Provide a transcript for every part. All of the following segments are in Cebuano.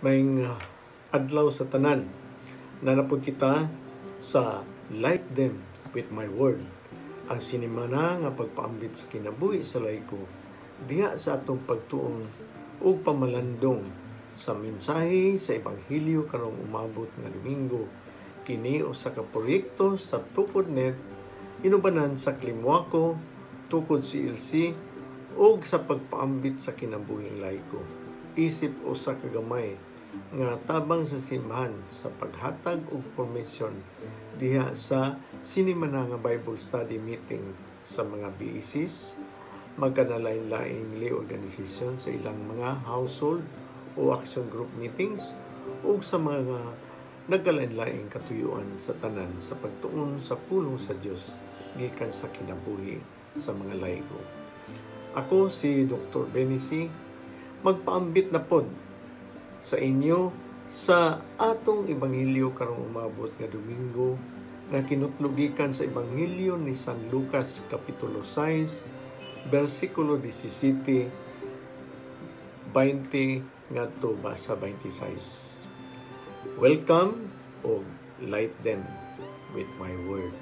Maayong adlaw sa tanan. Naa na pod kita sa Light Them with My Word. Ang sinimana nga pagpaambit sa kinabuhi sa laiko diha sa atong pagtuon ug pamalandong sa mensahe sa Ebanghelyo karong umabot nga Domingo. Kini usa ka proyekto sa Tukod Net inubanan sa Klimwako, Tukod CLC ug sa pagpaambit sa kinabuhing laiko. Isip usa ka gamay nga tabang sa simbahan sa paghatag og formasyon diha sa sinimana nga Bible study meeting sa mga BECs, magkanalain-laing lay organization sa ilang mga household o action group meetings ug sa mga nagkalain-laing katuyuan sa tanan sa pagtuon sa pulong sa Dios gikan sa kinabuhi sa mga laygo. Ako si Dr. Benici, magpaambit na pod sa inyo sa atong ebanghelyo karong umabot nga Domingo nga kinutlo gikan sa Ebanghelyo ni San Lucas kapitulo 6 bersikulo 17 20 ngadto ba sa 26. Welcome o Light Them with My Word.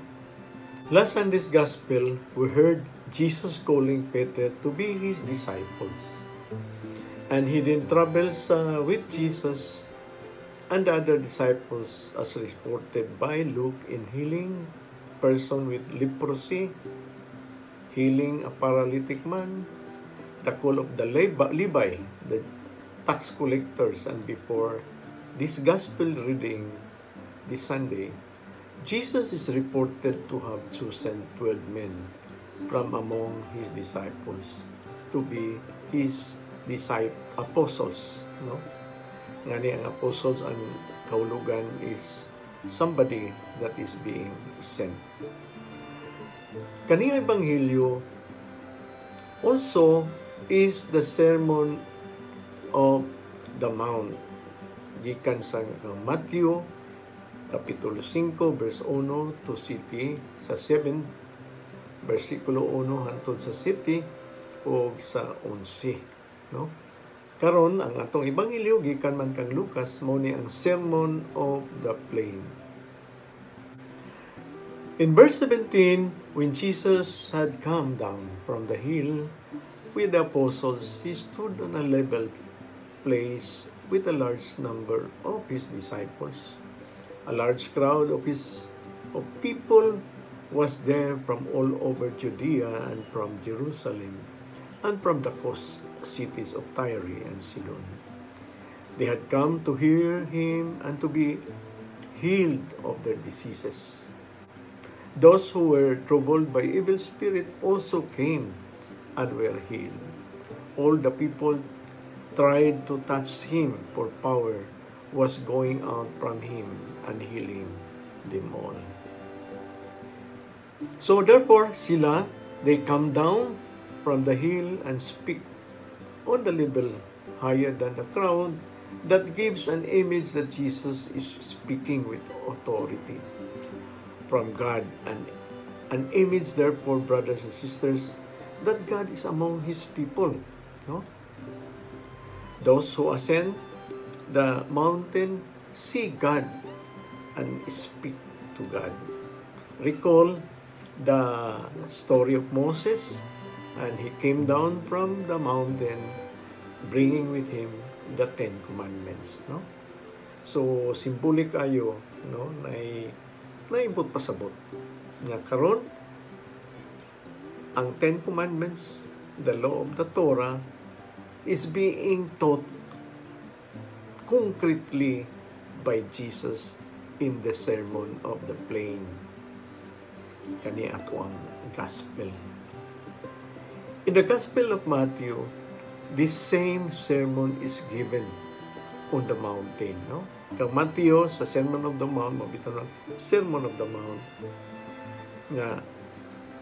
Last Sunday's Gospel, we heard Jesus calling Peter to be his disciples. And he then travels with Jesus and the other disciples as reported by Luke in healing person with leprosy, healing a paralytic man, the call of the Levi, the tax collectors, and before this gospel reading this Sunday, Jesus is reported to have chosen 12 men from among his disciples to be his disciple apostles, no? Ngani ang apostles, ang kahulugan is somebody that is being sent. Kani ebanghelyo also is the Sermon of the Mount gikan sa Matthew kapitulo 5 verse 1 to city sa 7 bersikulo 1 hantod sa 7 ug sa 11, no? Karon ang atong ebanghelyo gikan man kang Lucas, mao ni ang Sermon of the Plain. In verse 17, when Jesus had come down from the hill with the apostles, he stood on a level place with a large number of his disciples. A large crowd of people was there from all over Judea and from Jerusalem and from the coast cities of Tyre and Sidon. They had come to hear him and to be healed of their diseases. Those who were troubled by evil spirit also came and were healed. All the people tried to touch him, for power was going out from him and healing them all. So therefore, sila, they come down from the hill and speak on the level higher than the crowd that gives an image that Jesus is speaking with authority from God, and an image, therefore, brothers and sisters, that God is among his people, no? Those who ascend the mountain see God and speak to God. Recall the story of Moses, and he came down from the mountain bringing with him the Ten Commandments, no? So symbolic ayo, no, nay naimbot pasabot nga karon ang Ten Commandments, the law of the Torah, is being taught concretely by Jesus in the Sermon of the Plain. Kani ato ang gospel. In the Gospel of Matthew, this same sermon is given on the mountain, no? Kang Matthew sa Sermon of the Mount, mabito na Sermon of the Mount nga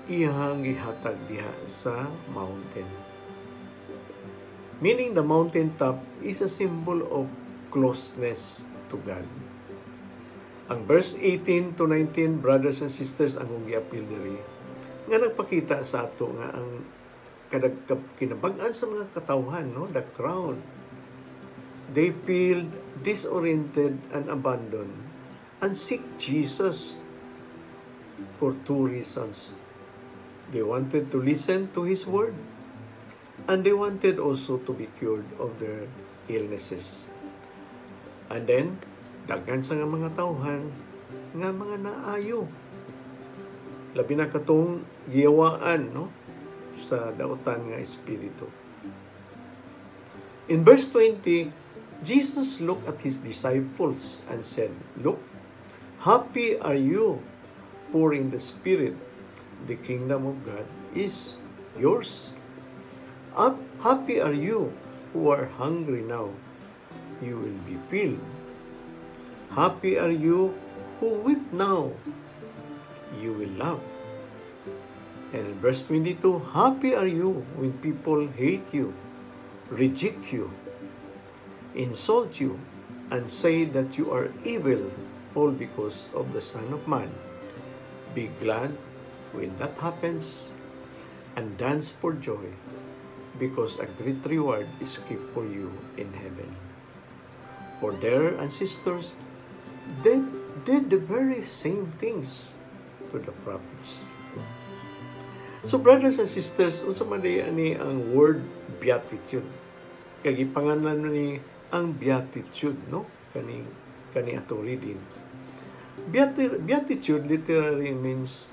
iyang gihatag diha sa mountain. Meaning the mountain top is a symbol of closeness to God. Ang verse 18 to 19, brothers and sisters, ang akong giapil diri nga nagpakita sa ato nga ang kinabag-an sa mga katawhan, no, the crowd. They feel disoriented and abandoned and seek Jesus for two reasons. They wanted to listen to His word, and they wanted also to be cured of their illnesses. And then, daghan sa nga mga tawhan nga mga naayo. Labi na katong giyawaan, no, sa dautan nga espiritu. In verse 20, Jesus looked at his disciples and said, "Look, happy are you poor in the spirit, the kingdom of God is yours. Up, happy are you who are hungry now, you will be filled. Happy are you who weep now, you will laugh." And in verse 22, "Happy are you when people hate you, reject you, insult you, and say that you are evil, all because of the Son of Man. Be glad when that happens and dance for joy, because a great reward is kept for you in heaven. For their ancestors did the very same things to the prophets." So brothers and sisters, unsa man diay ani ang word beatitude? Kay gipangalan ni ang beatitude, no? Kani ato reading. Beatitude literally means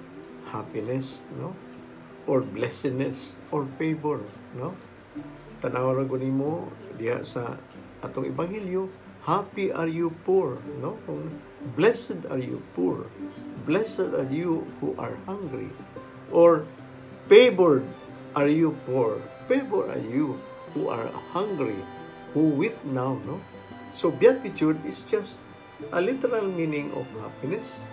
happiness, no? Or blessedness or favor, no? Tanaw ra gud nimo diha sa atong ebanghelyo, happy are you poor, no? Kung blessed are you poor, blessed are you who are hungry, or favored are you poor, favored are you who are hungry, who weep now, no? So beatitude is just a literal meaning of happiness,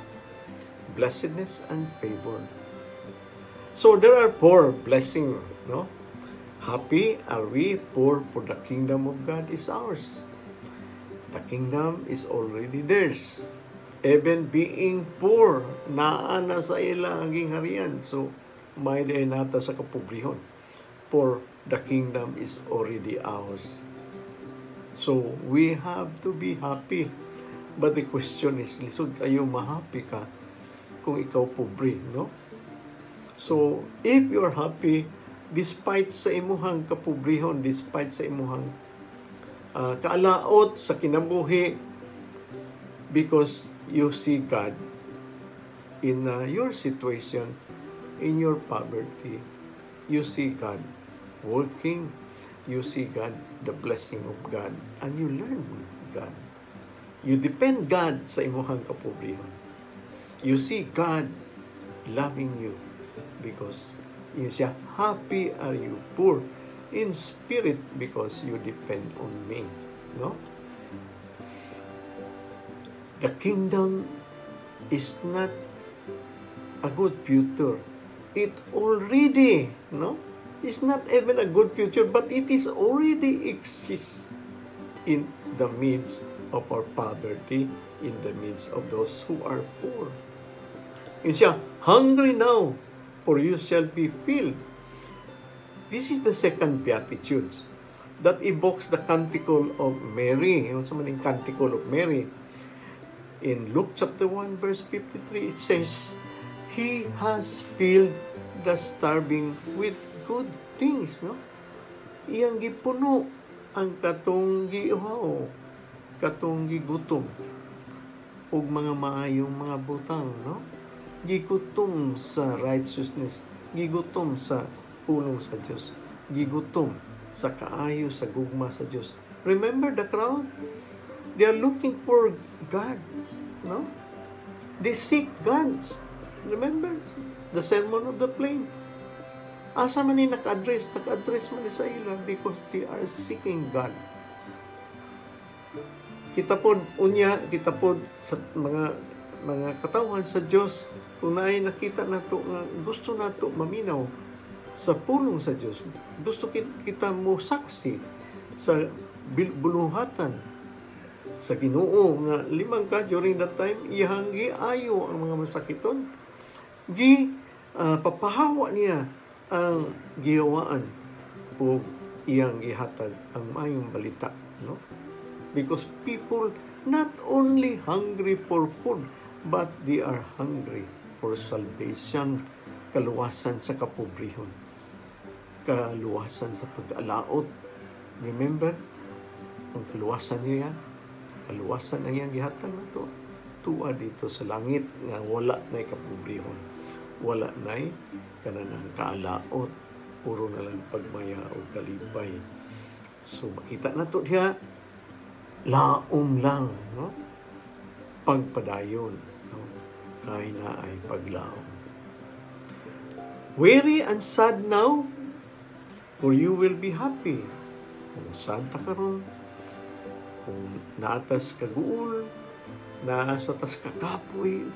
blessedness, and favor. So there are four blessing, no? Happy are we poor, for the kingdom of God is ours. The kingdom is already theirs. Even being poor, naa na sa ila ang gingharian. So, may diay nata sa kapobrehon. For the kingdom is already ours. So, we have to be happy. But the question is, lisod kayo ma-happy ka kung ikaw pobre, no? So, if you're happy, despite sa imuhang kapobrehon, despite sa imuhang kaalaot sa kinabuhi, because you see God in your situation, in your poverty, you see God working, you see God, the blessing of God, and you learn God. You depend God sa imuhang kapobrehon. You see God loving you because you siya, "Happy are you poor in spirit because you depend on me." No? The kingdom is not a good future. It already, no? It's not even a good future, but it is already exists in the midst of our poverty, in the midst of those who are poor. Yun siya, "Hungry now, for you shall be filled." This is the second Beatitudes that evokes the Canticle of Mary. Yun sa maning Canticle of Mary. In Luke chapter 1 verse 53, it says, "He has filled the starving with good things," no? Iyang gipuno ang katong giuhaw, katong gigutom ug mga maayong mga butang, no? Gigutom sa righteousness, gigutom sa pulong sa Dios, gigutom sa kaayo, sa gugma sa Dios. Remember the crowd? They are looking for God, no? They seek God. Remember the Sermon of the Plain? Asa man ni naka-address? Naka-address man ni sa ila because they are seeking God. Kita pod unya, kita pod sa mga katawhan sa Dios, kung naay nakita nato nga gusto nato maminaw sa pulong sa Dios, gusto kita mo saksi sa buluhatan sa Ginoo nga limang ka during that time iyang giayo ang mga masakiton, gi papahawa niya ang gihawaan ug iyang gihatag ang maayong balita, no? Because people not only hungry for food, but they are hungry for salvation, kaluwasan sa kapobrehon, kaluwasan sa pag-alaot. Remember, ang kaluwasan niya, kaluwasan ang iyang gihatag nato, tuwa dito sa langit nga wala na'y kapobrehon, wala na'y kanang kaalaot, puro na lang pagmaya o kalipay. So makita nato diha, laom lang, no? Pagpadayon, no? Kay naay paglaom. Weary and sad now, for you will be happy. Kung sad ta karon, kung naa tas kaguol, naa sa tas kakapoy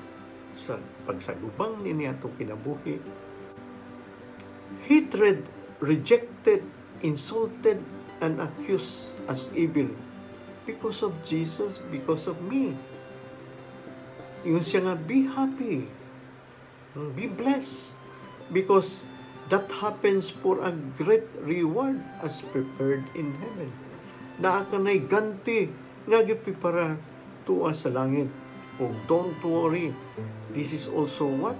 sa pagsagubang ni atong kinabuhi. Hatred, rejected, insulted, and accused as evil because of Jesus, because of me. Ingon siya nga, be happy. Be blessed. Because that happens for a great reward as prepared in heaven. Naa kanay ganti nga gipreparar tuwa sa langit. O don't worry. This is also what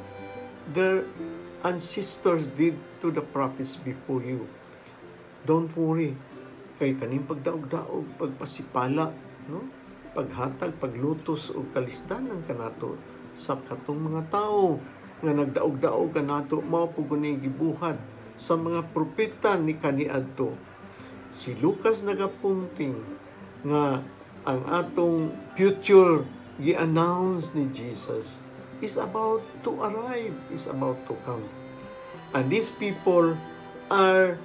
their ancestors did to the prophets before you. Don't worry. Kay kaning pagdaog-daog, pagpasipala, no? Paghatag, paglutos o kalisdanan kanato sa katong mga tao nga nagdaog-daog kanato, mao po guni gibuhat sa mga propeta ni kaniadto. Si Lucas nagapunting nga ang atong future gi-announce ni Jesus is about to arrive, is about to come. And these people are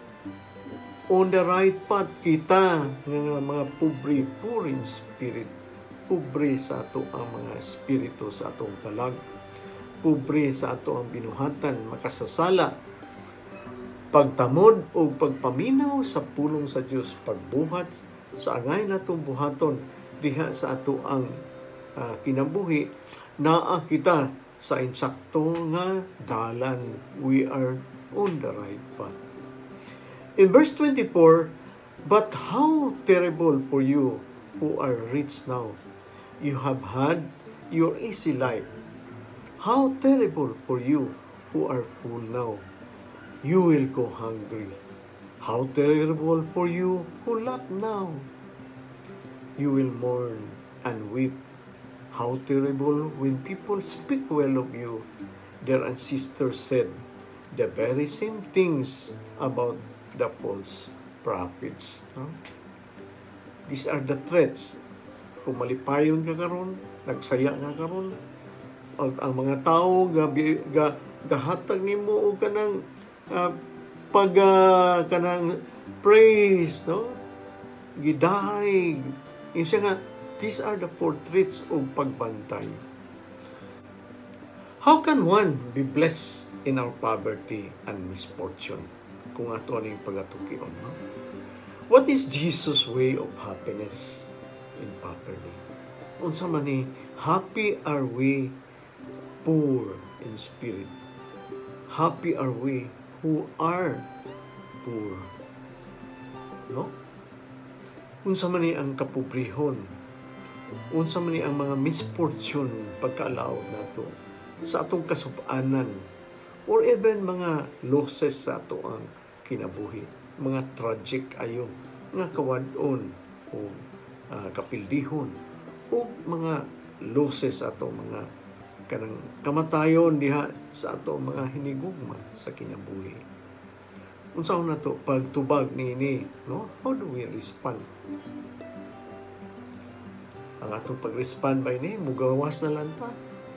on the right path. Kita nga mga pobre, poor in spirit, pobre sa ato ang mga espiritu sa atong kalag, pobre sa ato ang binuhatan, makasasala. Pagtamod o pagpaminaw sa pulong sa Dios, pagbuhat sa angay natong buhaton diha sa ato ang kinabuhi, naa kita sa insakto nga dalan. We are on the right path. In verse 24, "But how terrible for you who are rich now. You have had your easy life. How terrible for you who are full now. You will go hungry. How terrible for you who laugh now. You will mourn and weep. How terrible when people speak well of you. Their ancestors said the very same things about the false prophets." No? These are the threats. Kung malipayon ka karon, nagsaya ka karon, ang mga tao ga gahatag nimo og kanang pag kanang praise, no? Gidaig. Ingon siya nga these are the portraits of pagbantay. How can one be blessed in our poverty and misfortune? Kung ato aning pagatukion, no? What is Jesus' way of happiness in poverty? Unsa man ni happy are we poor in spirit. Happy are we who are poor. No? Unsa man ni ang kapobrehon? Unsa man ni ang mga misfortune, pagkaalaot nato sa atong kasub-anan or even mga losses sa ato ang kinabuhi, mga tragic ayo nga kawad-on o kapildihon o mga losses sa ato mga kanang kamatayon diha sa ato mga hinigugma sa kinabuhi? Unsa na to pagtubag niini, no? How do we respond? Ang atong pag-respond ba ini, mugawas na lang ta,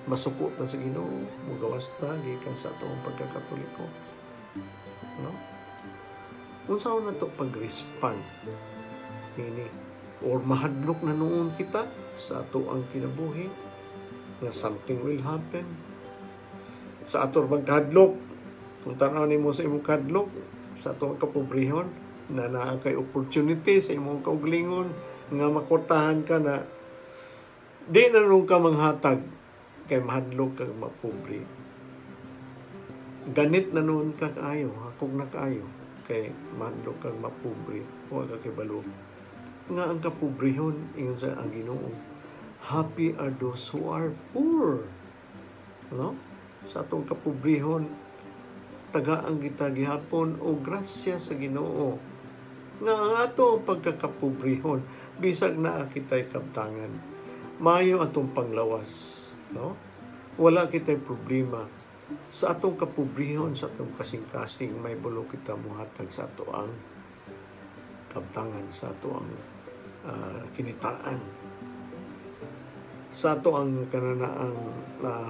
masuko ta sa Ginoo, mugawas ta gikan sa atong pagkakatoliko, no? Unsa na to pag-respond niini? Or mahadlok na nuon kita sa ato ang kinabuhi nga something will happen sa ato bang kahadlok? Kung tan-aw nimo sa imong kahadlok sa atong kapobrehon na naa kay opportunity sa imong kaugalingon nga makortahan ka na, di na nuon ka manghatag kay mahadlok kag mapobre. Ganit na nuon ka kaayo, hakog na kaayo kay mahadlok kag mapobre, wa ka kibalo. Nga ang kapobrehon, ingon sa ang Ginoo, happy are those who are poor. No? Sa atong kapobrehon, tagaan kita gihapon og grasya sa Ginoo. Nga ang ato ang pagkakapobrehon, bisag naa kita'y kabtangan, maayo atong panglawas, no? Wala kita'y problema. Sa atong kapobrehon, sa atong kasing-kasing, mahibalo kita muhatag sa ato ang kabtangan, sa ato ang kinitaan, sa ato ang kananaang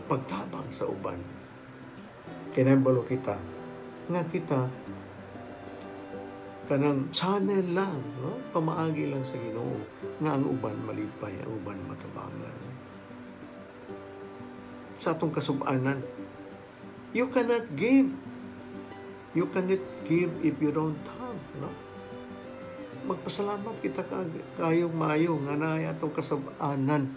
pagtabang sa uban. Kinahibalo kita nga kita kanang channel lang, no? Pamaagi lang sa Ginoo nga ang uban malipay, ang uban matabangan. Sa atong kasubanan, you cannot give. You cannot give if you don't have, no? Magpasalamat kita kayong maayo nga naay atong kasubanan.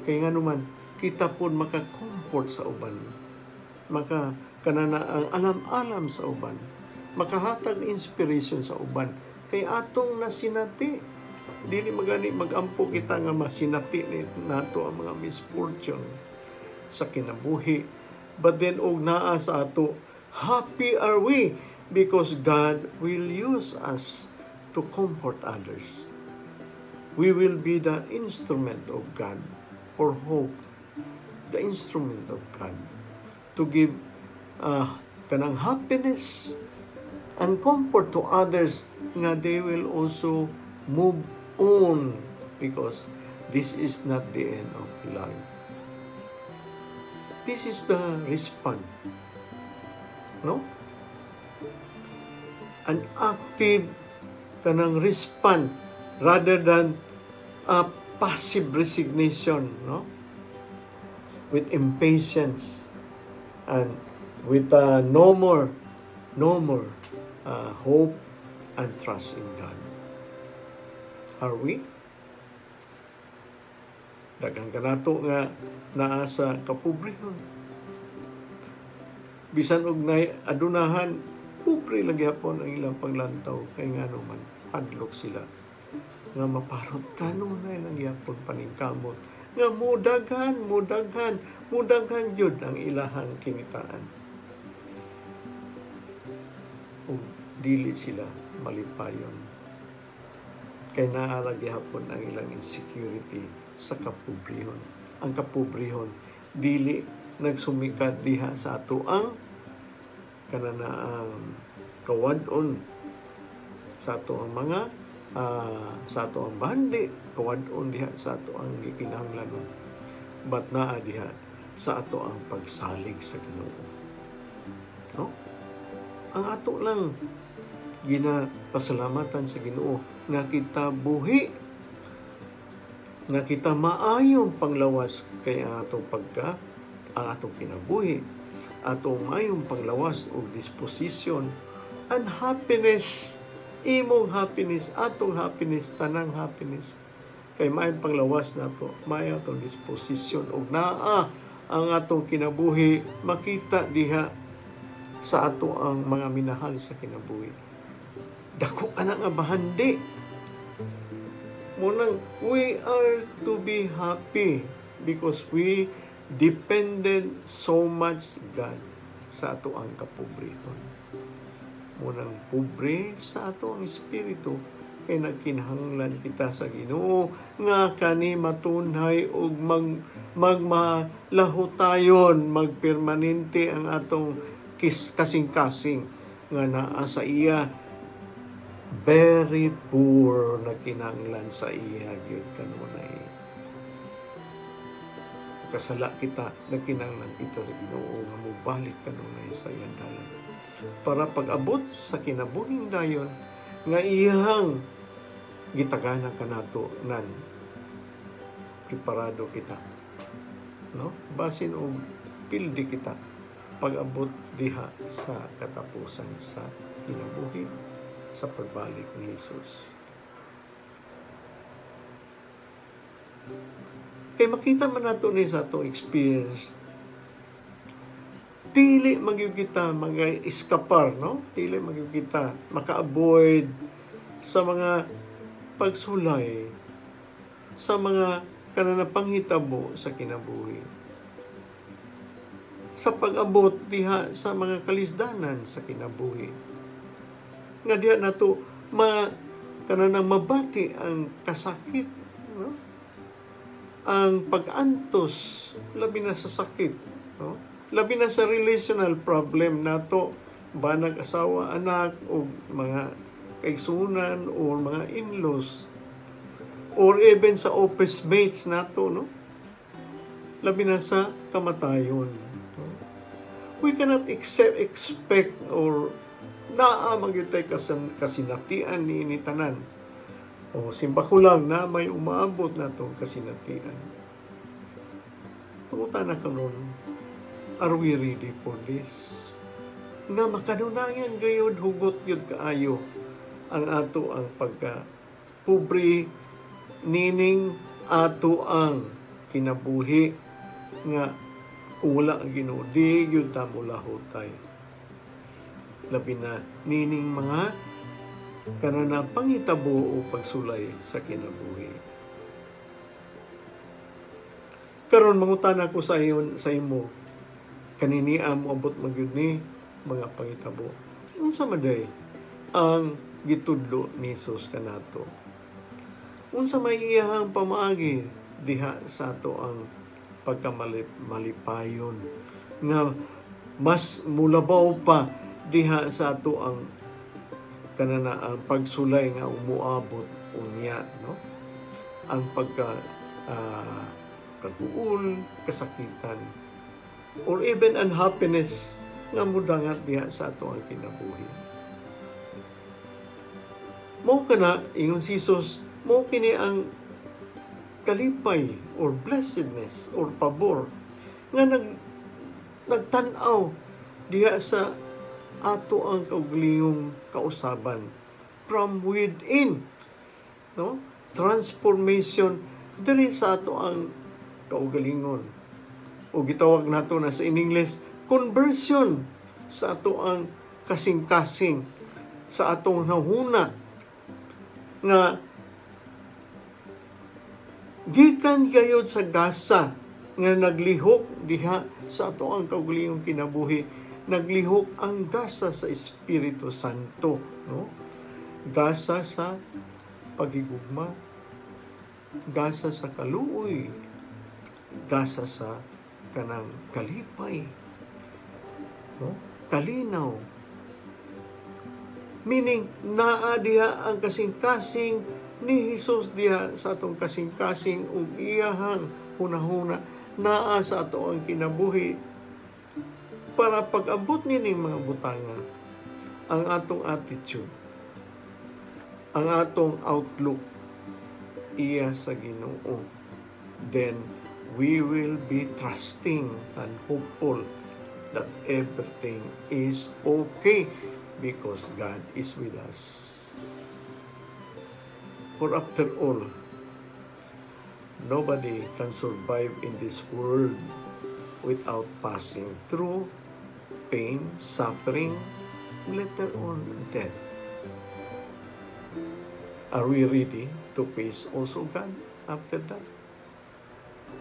Kay nga naman, kita po maka-comfort sa uban. Maka kanana ang alam-alam sa uban. Makahatag inspiration sa uban. Kay atong nasinati. Dili magani magampo kita nga masinati nato ang mga misfortune sa kinabuhi. But then og naa sa ato, happy are we because God will use us to comfort others. We will be the instrument of God for hope, the instrument of God to give kanang happiness and comfort to others nga they will also move on because this is not the end of life. This is the response. No? An active kanang respond rather than a passive resignation, no? With impatience and with no more hope and trust in God. Are we? Daghan kanato nga naa sa kapobrehon. Bisan og nay adunahan, pobre lang gyapon ang ilang panglantaw kay ngano man hadlok sila nga maparot kanunay lang gyapon paningkamot nga mudaghan, mudaghan, mudaghan jud ang ilahang kinitaan. Ug dili sila malipayon. Kay naa ra gihapon ang ilang insecurity sa kapobrehon. Ang kapobrehon dili nagsumikad diha sa ato ang kananaang kawad-on sa ato ang mga sa ato ang bandi, kawad-on diha sa ato ang gikinahanglanon, but naa diha sa ato ang pagsalig sa Ginoo, no? Ang ato lang ginapasalamatan sa Ginoo nga kita buhi, nga kita maayong panglawas, kay ang atong pagka ang atong kinabuhi, atong maayong panglawas o disposition and happiness, imong happiness, atong happiness, tanang happiness, kay maayong panglawas nato, maayo atong disposition ug naa ang atong kinabuhi, makita diha sa ato ang mga minahal sa kinabuhi. Dako ana nga bahandi. Munang we are to be happy because we depended so much God sa ato ang kapobrehon. Munang pobre sa ato ang espiritu kay nagkinahanglan kita sa Ginoo nga kani matunhay og magmalahutayon, magpermanente ang atong kasing-kasing nga naa sa iya, very poor, nagkinahanglan sa iya gyud kanunay. Kasala kita, nagkinahanglan kita sa Ginoo nga mobalik kanunay sa iyang dalan para pag-abot sa kinabuhing dayon nga iyang gitagana kanato nan preparado kita, no? Basin og pildi kita pag-abot diha sa katapusan sa kinabuhi, sa pagbalik ni Jesus. Kay makita man nato ni sa atong experience, dili magyud kita mga-eskapar, no? Dili magyud kita maka-avoid sa mga pagsulay sa mga kananapanghitabo sa kinabuhi, sa pag-abot diha sa mga kalisdanan sa kinabuhi nga diha nato ma kananang mabati ang kasakit, no? Ang pag-antos, labi na sa sakit, no? Labi na sa relational problem nato, banag asawa, anak o mga kaigsunan or mga in-laws or even sa office mates nato, no? Labi na sa kamatayon, no? We cannot accept, expect or naa man gyud tay kasinatian ni ini tanan. O simba ko lang na may umaabot na tong kasinatian. Pangutana karon, are we ready for this? Nga makadunayan gayud, hugot gyud kaayo ang ato ang pagka pobre nining ato ang kinabuhi nga kung wala ang Ginoo, di gyud ta molahutay, labi na nining mga kanana pangitabo o pagsulay sa kinabuhi. Karon mangutana ko sa iyon, sa imo, kaninia moabot man gyud ni mga pangitabo. Unsa man day ang gitudlo ni Jesus kanato? Unsa may iyahang pamaagi diha sa ato ang pagkamalipayon nga mas mulabaw pa diha sa ato ang kanana ang pagsulay nga umuabot unya, no? Ang pagka kaguol, kasakitan or even unhappiness nga mudangat diha sa ato ang kinabuhi. Mao kana ingon si Jesus, mao kini ang kalipay or blessedness or pabor nga nagtan-aw diha sa ato ang kaugalingong kausaban from within, no? Transformation diri sa ato ang kaugalingon o gitawag nato na sa in English conversion sa ato ang kasing-kasing, sa atong nahuna nga gikan gayod sa gasa nga naglihok diha sa ato ang kaugalingong kinabuhi. Naglihok ang gasa sa Espiritu Santo, no? Gasa sa pagigugma, gasa sa kaluoy, gasa sa kanang kalipay, no? Kalinaw. Meaning, naa diha ang kasing-kasing ni Jesus diha sa atong kasing-kasing ug iyahang hunahuna, naa sa ato ang kinabuhi para pag-abot nining mga butanga, ang atong attitude, ang atong outlook iya sa Ginoo. Then we will be trusting and hopeful that everything is okay because God is with us. For after all, nobody can survive in this world without passing through pain, suffering, later on death. Are we ready to face also God after that?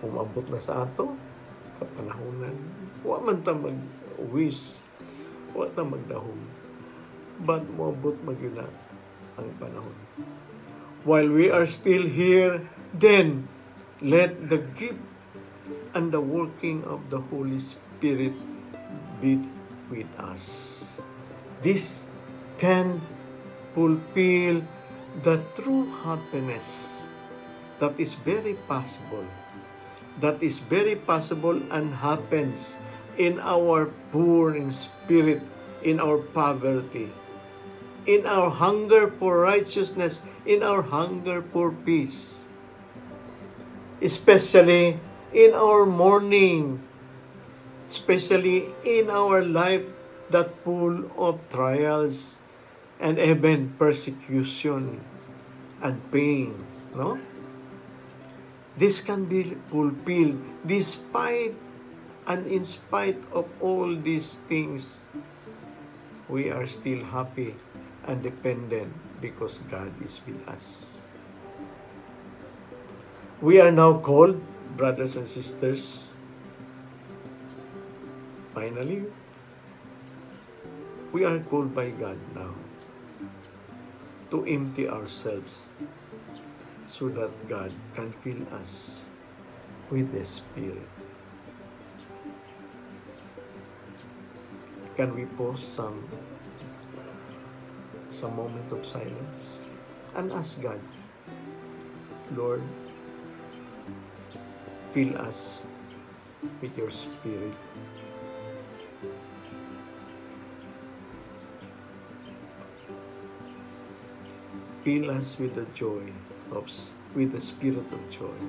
Umabot na sa ato, kapanahonan, wa man ta mag-wish, wa ta magdahom, but moabot man gyud na ang panahon. While we are still here, then let the gift and the working of the Holy Spirit be with us. This can fulfill the true happiness that is very possible. That is very possible and happens in our poor in spirit, in our poverty, in our hunger for righteousness, in our hunger for peace. Especially in our mourning, especially in our life that full of trials and even persecution and pain, no? This can be fulfilled despite and in spite of all these things. We are still happy and dependent because God is with us. We are now called, brothers and sisters, finally, we are called by God now to empty ourselves so that God can fill us with the Spirit. Can we pause some moment of silence and ask God, "Lord, fill us with your Spirit. Fill us with the joy of, with the spirit of joy,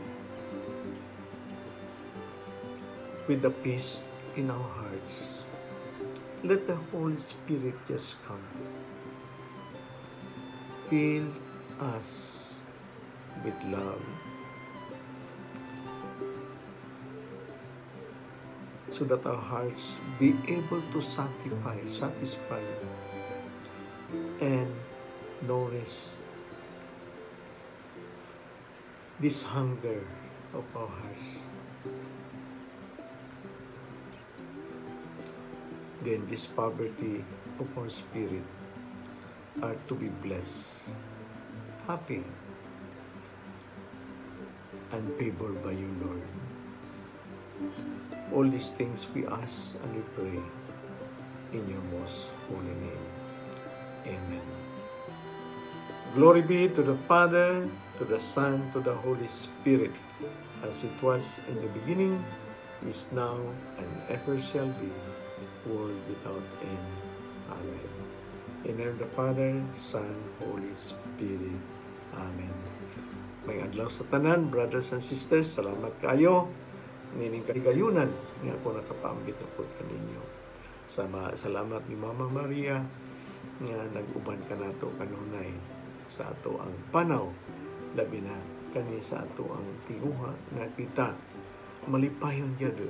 with the peace in our hearts. Let the Holy Spirit just come. Fill us with love, so that our hearts be able to satisfy and nourish this hunger of our hearts. Then this poverty of our spirit are to be blessed, happy, and favored by you, Lord. All these things we ask and we pray in your most holy name. Amen." Glory be to the Father, to the Son, to the Holy Spirit, as it was in the beginning, is now, and ever shall be, world without end. Amen. In the name of the Father, Son, Holy Spirit. Amen. Maayong adlaw sa tanan, brothers and sisters. Salamat kaayo. Nining kahigayunan nga ako nakapaambit na pod kaninyo. Sama, salamat ni Mama Maria nga nag-uban kanato kanunay sa atoang panaw, labi na kani sa atoang tinguha nga kita malipayon gyud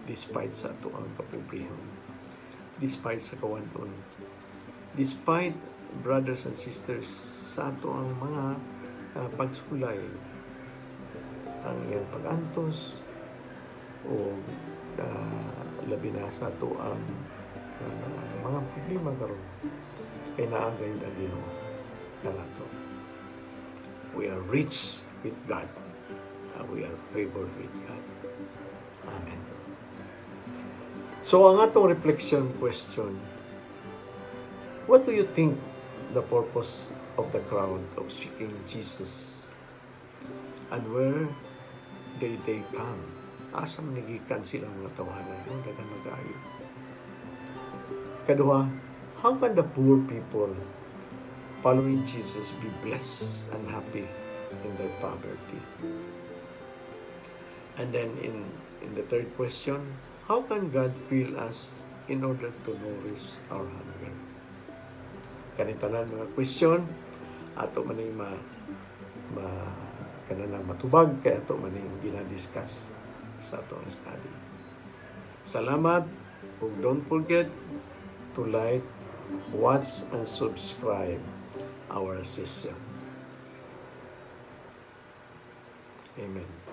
despite sa atoang kapobrehon, despite sa kawan-on, despite, brothers and sisters, sa atoang mga pagsulay, ang iyang pag-antos o labi na sa atoang mga problema karon, kay naa gayud ang Ginoo kanato. We are rich with God. We are favored with God. Amen. So ang atong reflection question: what do you think the purpose of the crowd of seeking Jesus? And where did they come? Asa man gikan silang mga tawhana? Yung daghan magaayo. Kaduha, how can the poor people following Jesus be blessed and happy in their poverty? And then in the third question, how can God fill us in order to nourish our hunger? Kani tanan mga question, ato man ning ma kanang matubag kay ato man ning gina-discuss sa atong study. Salamat ug don't forget to like, watch, and subscribe our session. Amen.